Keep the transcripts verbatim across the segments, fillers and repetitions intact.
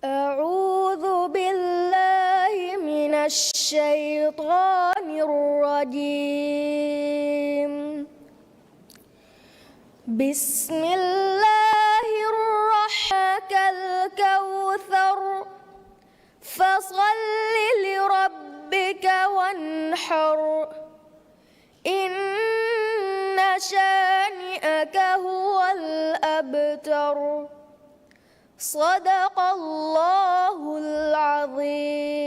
أعوذ بالله من الشيطان الرجيم. بسم الله الرحمن الكوثر. فصل لربك وانحر. إن شانئك هو الأبتر. صدق الله العظيم.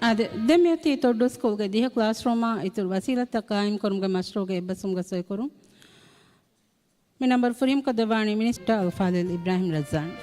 އާދެ، ދެން މިއޮތީ ތޮއްޑޫ ސްކޫލްގެ ދިހަ ކްލާސްރޫމާ އިތުރު ވަސީލަތްތައް ޤާއިމްކުރުމުގެ މަޝްރޫޢުގެ އެއްބަސްވުމުގެ ސޮއިކުރުން. މި ނަންބަރު ފުރިހަމަކޮށްދެއްވާނީ މިނިސްޓަރ އަލްފާޟިލް އިބްރާހިމް ރައްޒާން.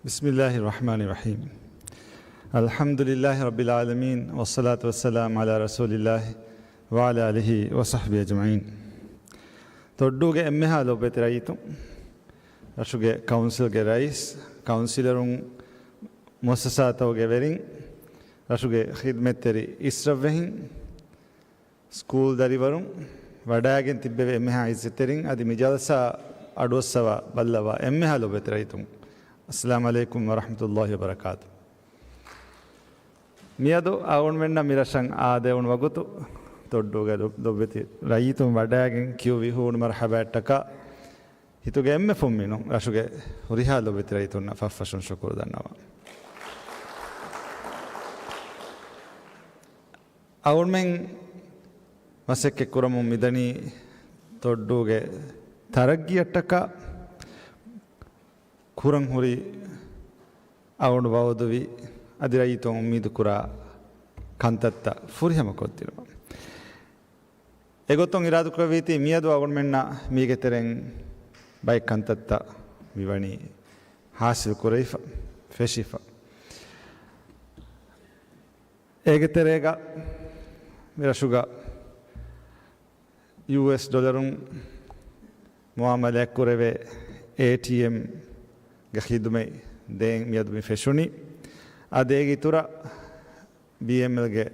بسم الله الرحمن الرحيم. الحمد لله رب العالمين، والصلاة والسلام على رسول الله وعلى آله وصحبه أجمعين. ތޮއްޑޫގެ އެންމެހާ ލޮބުވެތި ރައްޔިތުން، ރަށުގެ ކައުންސިލްގެ ރައީސް، ކައުންސިލަރުން، މުއައްސަސާތަކުގެ ވެރިން، ރަށުގެ ޚިދްމަތްތެރި އިސްރަށްވެހިން، ސްކޫލް ދަރިވަރުން، ވަޑައިގެން ތިއްބެވި އެންމެހާ އިއްޒަތްތެރިން، އަދި މި ޖަލްސާ އަޑުއައްސަވާ ބައްލަވާ އެންމެހާ ލޮބުވެތި ރައްޔިތުން، އައްސަލާމް ޢަލައިކުމް ވަރަޙްމަތުﷲ ވަބަރަކާތު. މިއަދު އަޅުގަނޑުމެންނަށް މި ރަށަށް އާދެވުނު ވަގުތު، ތޮއްޑޫގެ ލޮ-، ލޮބުވެތި ރައްޔިތުން ވަޑައިގެން ކިޔުއްވި ހޫނު މަރުޙަބާއަށްޓަކާ، ހިތުގެ އެންމެ ފުންމިނުން ރަށުގެ ހުރިހާ ލޮބުވެތި ރައްޔިތުންނަށް ފަށްފަށުން ޝުކުރު ދަންނަވަން. އަޅުގަނޑުމެން މަސައްކަތް ކުރަމުން މިދަނީ ތޮއްޑޫގެ ތަރައްގީއަށްޓަކާ ކުރަން ހުރި އަޅުގަނޑު ވައުދުވި އަދި ރައްޔިތުން އުއްމީދު ކުރާ ކަންތައްތައް ފުރިހަމަ ކޮށްދިނުމަށް. އެގޮތުން އިރާދަކުރެއްވީތީ މިއަދު އަޅުގަނޑުމެންނަށް މީގެ ތެރެއިން ބައެއް ކަންތައްތައް މިވަނީ ހާސިލް ކުރެވިފަ، ފެށިފަ. އޭގެ ތެރޭގަ މި ރަށުގަ ޔޫއެސް ޑޮލަރުން މުއާމަލާތް ކުރެވޭ އޭޓީއެމްގެ ޚިދުމަތް ދޭން މިއަދު މި ފެށުނީ. އަދި އޭގެ އިތުރަށް ބީއެމްއެލްގެ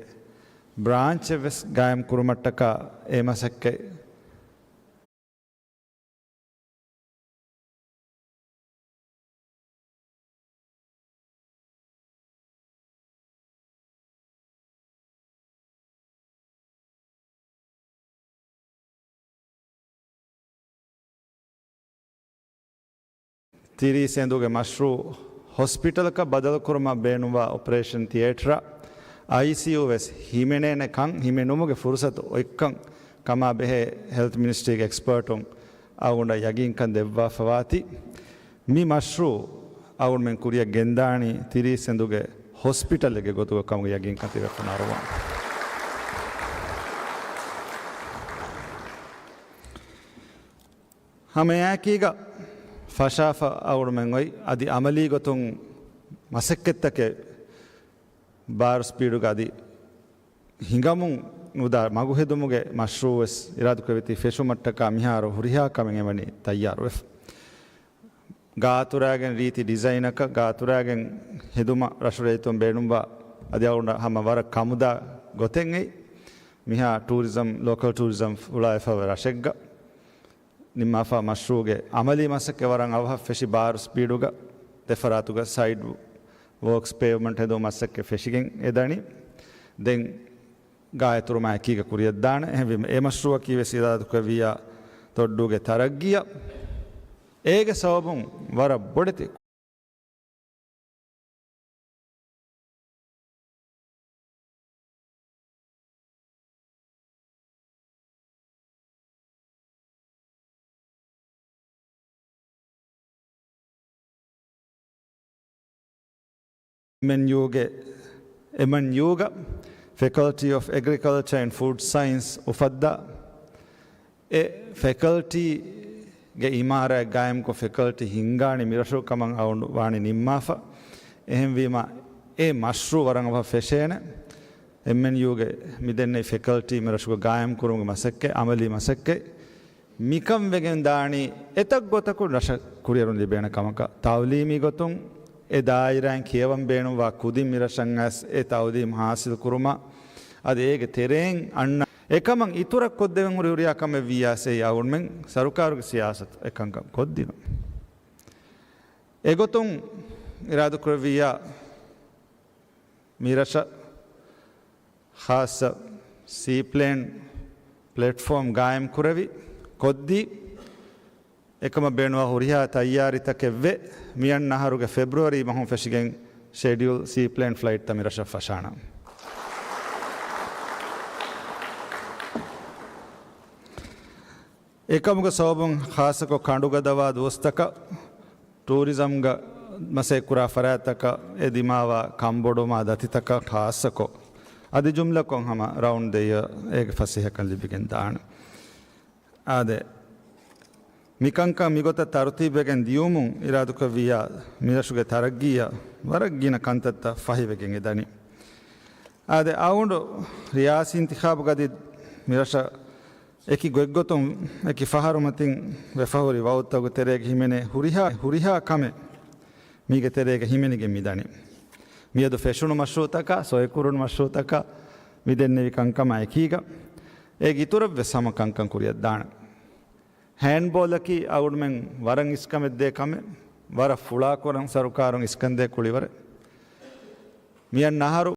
ބްރާންޗެއް ވެސް ގާއިމް ކުރުމަށްޓަކާ އެ މަސައްކަތް ތިރީސް އެނދުގެ މަޝްރޫއު ހޮސްޕިޓަލަކަށް ބަދަލުކުރުމަށް ބޭނުންވާ އޮޕަރޭޝަން ތިއޭޓަރ، އައިސީޔޫ ވެސް ހިމެނޭނެ ކަން ހިމެނުމުގެ ފުރުސަތު އޮތްކަން ކަމާ ބެހޭ ހެލްތު މިނިސްޓްރީގެ އެކްސްޕަރޓުން އަޅުގަނޑަށް ޔަގީންކަން ދެއްވާފަވާތީ. މި މަޝްރޫއު އަޅުގަނޑުމެން ކުރިއަށް ގެންދާނީ ތިރީސް އެނދުގެ ހޮސްޕިޓަލެއްގެ ގޮތުގަ ކަމުގެ ޔަގީންކަން ތިބޭފުޅުން އަރުވާން. ހަމައެއާއެކީގަ ފަށާފަ އަޅުގަނޑުމެން އޮތް އަދި އަމަލީ ގޮތުން މަސައްކަތްތަކެއް ބާރު ސްޕީޑުގަ އަދި ހިނގަމުން ނުދާ މަގު ހެދުމުގެ މަޝްރޫއު ވެސް އިރާދަކުރެއްވިތީ ފެށުމަށްޓަކާ މިހާރު ހުރިހާ ކަމެއް އެމަނި ތައްޔާރުވެފަ. ގާތުރާގެން ރީތި ޑިޒައިނަކަށް ގާތުރާގެން ހެދުމަށް ރަށު ރައްޔިތުން ބޭނުންވާ އަދި އަޅުގަނޑަށް ހަމަ ވަރަށް ކަމުދާ ގޮތެއް އެއީ. މިހާ ޓޫރިޒަމް، ލޯކަލް ޓޫރިޒަމް ފުޅާ އެފަވެ ރަށެއްގަ ނިންމާފާ މަޝްރޫއުގެ އަމަލީ މަސައްކަތް ވަރަށް އަވަހަށް ފެށި ބާރު ސްޕީޑުގަ ދެފަރާތުގަ ސައިޑް ވޯކްސް ޕޭވްމަންޓް ހެދުމަށް މަސައްކަތް ފެށިގެން އެދަނީ. ދެން ގާތްތުރުމާ އެކީގަ ކުރިއަށްދާނެ. އެހެންވީމަ އެ މަޝްރޫއަކީ ވެސް އިރާދަކުރެއްވިއްޔާ ތޮއްޑޫގެ ތަރައްގީއަށް އޭގެ ސަބަބުން ވަރަށް ބޮޑެތި އެމްއެންޔޫގެ، އެމްއެންޔޫގަ ފެކަލްޓީ އޮފް އެގްރިކަލްޗަރ އެންޑް ފުޑް ސައިންސް އުފައްދާ އެ ފެކަލްޓީގެ އިމާރާތް ގާއިމްކޮށް ފެކަލްޓީ ހިންގާނީ މިރަށު ކަމަށް އަޅުގަނޑު ވާނީ ނިންމާފަ. އެހެންވީމަ އެ މަޝްރޫއު ވަރަށް އަވަހަށް ފެށޭނެ. އެމްއެންޔޫގެ މިދެންނެވި ފެކަލްޓީ މިރަށުގަ ގާއިމްކުރުމުގެ މަސައްކަތް، އަމަލީ މަސައްކަތް މިކަން ވެގެން ދާނީ އެތައް ގޮތަކުން ރަށަށް ކުރިއެރުން ލިބޭނެ ކަމަކަށް. ތައުލީމީ ގޮތުން އެ ދާއިރާއިން ކިޔަވަން ބޭނުންވާ ކުދިން މިރަށަށް އައިސް އެ ތައުލީމް ހާސިލް ކުރުމަށް އަދި އޭގެ ތެރެއިން އަންނަ އެކަމަށް އިތުރަށް ކޮށްދެވެން ހުރި ހުރިހާ ކަމެއް ވިއްޔާސޭ އަޅުގަނޑުމެން ސަރުކާރުގެ ސިޔާސަތު އެކަންކަން ކޮށްދިނުން. އެގޮތުން އިރާދަކުރެއްވިއްޔާ މިރަށަށް ޚާއްޞަ ސީޕްލޭން ޕްލެޓްފޯމް ގާއިމް ކުރެވި ކޮށްދީ، އެކަމަށް ބޭނުންވާ ހުރިހާ ތައްޔާރީތަކެއް ވެ، މިއަންނަ އަހަރުގެ ފެބްރުއަރީ މަހުން ފެށިގެން ޝެޑިއުލް ސީޕްލޭން ފްލައިޓްތައް މިރަށަށް ފަށާނަން. އެކަމުގެ ސަބަބުން ޚާއްޞަކޮށް ކަނޑުގަދަވާ ދުވަސްތަކަށް ޓޫރިޒަމްގަ މަސައްކަތްކުރާ ފަރާތްތަކަށް އެ ދިމާވާ ކަންބޮޑުވުމާ ދަތިތަކަށް ޚާއްޞަކޮށް، އަދި ޖުމްލަކޮށް ހަމަ ރައުންޑް ދެއްޔަށް އޭގެ ފަސޭހަކަން ލިބިގެން ދާނެ. އާދެ، މިކަންކަން މިގޮތަށް ތަރުތީބުވެގެން ދިޔުމުން އިރާދަކުރެއްވިއްޔާ މިރަށުގެ ތަރައްގީއަށް ވަރަށް ގިނަ ކަންތައްތައް ފަހިވެގެން އެދަނީ. އާދެ، އަޅުގަނޑު ރިޔާސީ އިންތިޚާބުގަދި މިރަށަށް އެކި ގޮތްގޮތުން އެކި ފަހަރު މަތިން ވެފަހުރި ވައުދުތަކުގެ ތެރޭގަ ހިމެނޭ ހުރިހާ، ހުރިހާ ކަމެއް މީގެ ތެރޭގަ ހިމެނިގެން މިދަނީ. މިއަދު ފެށުނު މަޝްރޫއުތަކާ، ސޮއިކުރުނު މަޝްރޫއުތަކާ މިދެންނެވި ކަންކަމާ އެކީގަ، އޭގެ އިތުރަށްވެސް ހަމަ ކަންކަން ކުރިއަށްދާނެ. ހޭންޑްބޯލަކީ އަޅުގަނޑުމެން ވަރަށް އިސްކަމެއްދޭ ކަމެއް، ވަރަށް ފުޅާކުރަން ސަރުކާރުން އިސްކަންދޭ ކުޅިވަރެއް. މިއަންނަ އަހަރު